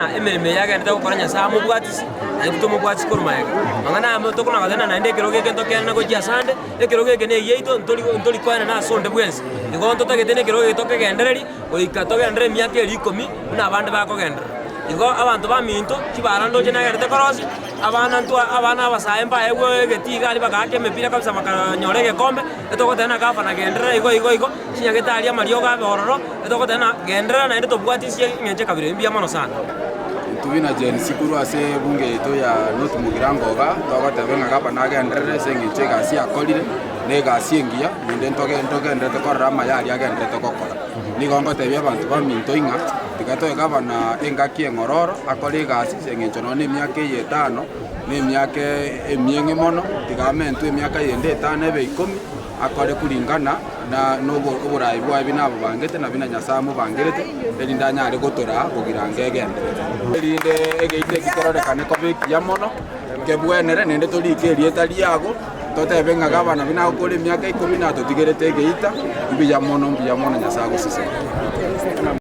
Emeremo eye agenderete gokora Nyasae amobwatisi, na intwe tomobwatisi korwa magega. Mang'ana aya tokona goteba naende ekerogo eke ntokeene gochia asande, ekerogo eke negiaito ntori ntori koenana ase onde bwensi. Igo ntotagete na ekerogo eke tokegendererie, goika togenderere emiaka eria ikomi buna abande bakogenderera. Igo abanto baminto, chibara ndoche nagenderete korosia, abana ntwa abana abasae mbaegwe egetii iga aria bagaaka emepira kabisa bakanyora egekombe, etogoteba na gavana genderera igo igo igo. Chinyagetari amariogo abe ororo, etogoteba ng'a genderera naende tobwate inse eng'encho ekabira eye mbuya mono sana. Intwe buna Gen Z korwa ase ebunge yaito ya North Mugirango iga, togoteba ng'a gavana agenderere ase eng'encho egasi akorire, na egasi engiya, naende ntoge ntogendererete korora amaya aria agendererete gokora. Nigo ngotebia abanto baminto ing'a, tiga toe gavana engaki eng'ororo akore egasi ase eng'encho nonye na emiaka eye etano, na emiaka emieng'e mono, tiga amentwe emiaka yende etano ebe ikomi. akore kuringana na noboraai bwaye buna abobangete na buna Nyasae amobangerete, erinde anyare gotoraa bogirango egenderere. Erinde egeita eki kerorekane koba ekiya mono, kebwenere, naende torike erieta riago, totebe ng'a gavana buna agokora emiaka ikomi natotigerete egeita, mbuya mono, mbuya mono Nyasae agosesenie.